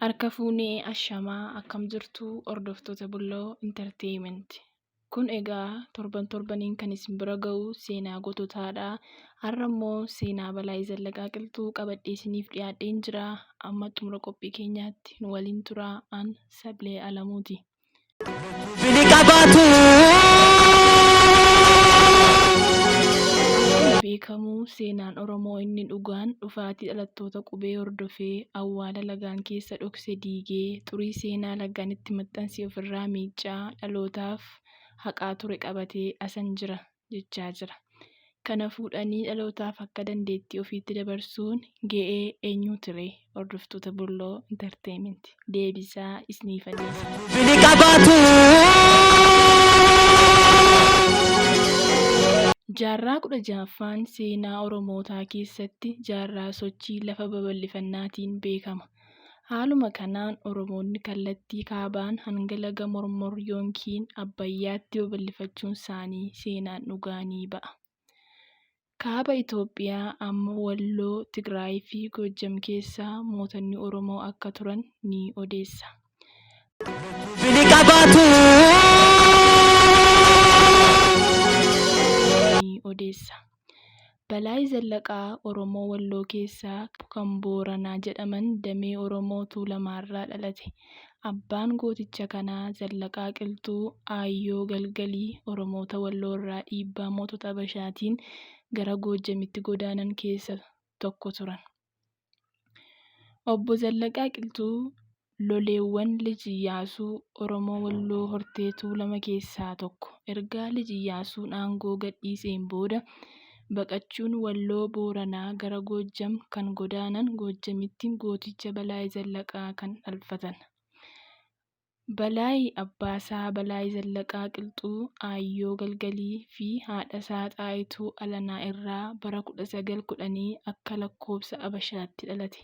Harka fuunee ashamaa akkam jirtu hordoftoota Bulloo Entertainment. Kun egaa torban torbaniin kan isin bira ga'u seenaa goototaadha. Har'a immoo seenaa Balaayii Zallaqaa Qilxuu qabadhee isiniif dhiyaadheen jira. Amma xumura qophii keenyaatti nu waliin turaa. An Sablee Alamuuti. Bili qabaatu. Akkuma beekamu seenaan Oromoo inni dhugaan dhufaatii dhalattoota qubee hordofee awwaala lagaan keessa dhokse diigee xurii seenaa lagaan itti maxxanse ofirraa miiccaa dhalootaaf haqaa ture qabatee asan jira jechaa jira. Kana fuudhanii dhalootaaf akka dandeettii ofiitti dabarsuun ga'ee eenyuutiree? Hordoftoota Bulloo Entertainment. Deebisaa isiniifan dhiisa. Bili qabaatu. Jaarraa 16ffaan seenaa Oromootaa keessatti jaarraa sochii lafa babal'ifannaatiin beekama. Haaluma kanaan Oromoonni kallattii kaabaan hanga laga Mormor yoonkiin Abbayyaatti babal'ifachuunsaanii seenaan dhugaa ni ba'a. Kaaba Itoophiyaa amma Walloo, Tigraayiifi Goojjam keessa mootonni Oromoo akka turan ni odeessa. Bili qabaatu. ni odeessa. Balaay Zallaqaa Oromoo Walloo keessaa kan Booranaa jedhaman damee Oromoo Tuulamaarraa dhalate. Abbaan gooticha kanaa Zallaqaa Qilxuu Aayyoo Galgalii Oromoota Walloorraa dhiibbaa mootota Abashaatiin gara Goojjamitti godaanan keessa tokko turan. Obbo Zallaqaa Qilxuu loleewwan Lij Iyyaasuu Oromoo Walloo hortee Tuulama keessaa tokko. Erga Lij Iyyaasuun aangoo gadhiiseen booda baqachuun Walloo Booranaa gara Goojjam kan godaanan Goojjamitti gooticha Balaay Zallaqaa kan dhalfatan. Balaay abbaasaa Balaay Zallaqaa Qilxuu Aayyoo Galgalii fi haadhasaa Xaayituu Alanaa irraa bara 1910 akka lakkoobsa Abashaatti dhalate.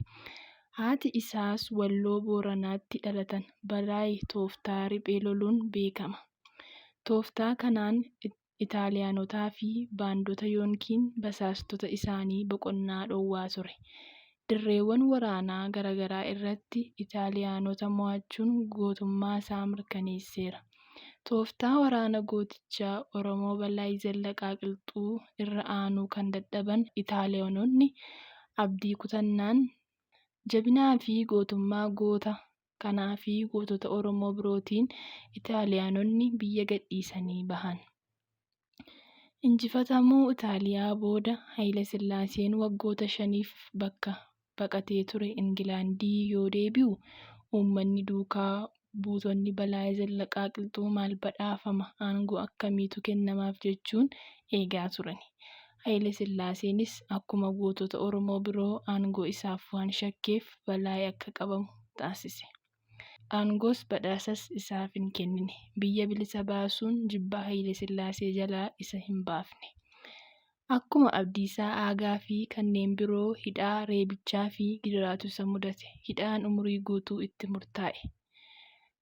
Haati isaas Walloo Booranaatti dhalatan. Balaay tooftaa riphee loluun beekama. Tooftaa kanaan Itaaliyaanotaa fi baandota yoonkiin basaastota isaanii boqonnaa dhowwaa ture. Dirreewwan waraanaa garagaraa irratti Itaaliyaanota mo'achuun gootummaasaa mirkaneesseera. Tooftaa waraana gooticha Oromoo Balaay Zallaqaa Qilxuu irra aanuu kan dadhaban Itaaliyaanonni abdii kutannaan jabinaa fi gootummaa goota kanaa fi gootota Oromoo birootiin Itaaliyaanonni biyya gadhiisanii bahan. Injifatamuu Itaaliyaa booda Hayilasillaaseen waggoota shaniif bakka baqatee ture Ingilaandii yoo deebi'u uummanni duukaa buutonni Balaay Zallaqaa Qilxuu maal badhaafama, aangoo akkamiitu kennamaaf jechuun eegaa turani. Hayilasillaaseenis akkuma gootota Oromoo biroo aangoo isaaf waan shakkeef Balaay akka qabamu taasise. Aangoos badhaasas isaaf hin kennine. Biyya bilisa baasuun jibba Hayilesillaasee jalaa isa hin baafne. Akkuma Abdiisaa Aagaa fi kanneen biroo hidhaa, reebichaa fi gidiraatu isa mudate. Hidhaan umurii guutuu itti murtaa'e.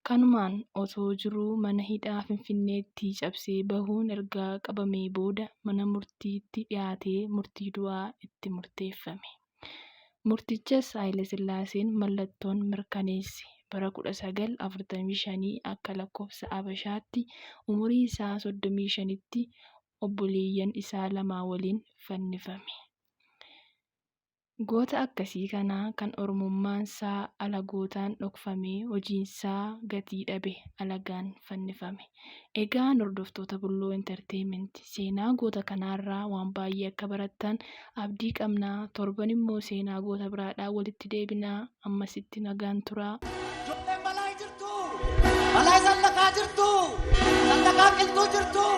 Kanumaan otoo jiruu mana hidhaa Finfinneettii cabsee bahuun erga qabamee booda mana murtiitti dhiyaatee murtii du'aa itti murteeffame. Murtichas Hayilasillaaseen mallattoon mirkaneesse. Bara 1945 akka lakkoofsa Abashaatti umurii isaa 35tti obboleeyyan isaa lama waliin fannifame. Goota akkasii kana kan Oromummaansaa alagootaan dhokfamee hojiinsaa gatii dhabe alagaan fannifame. Egaan hordoftoota Bulloo Entertainment seenaa goota kanaarraa waan baay'ee akka barattan abdii qabna. Torban immoo seenaa goota biraadhaan walitti deebina. Ammasitti nagaan turaa. Ijoolleen Balaay jirtuu? Balaay Zallaqaa jirtuu? Zallaqaa Qilxuu jirtuu?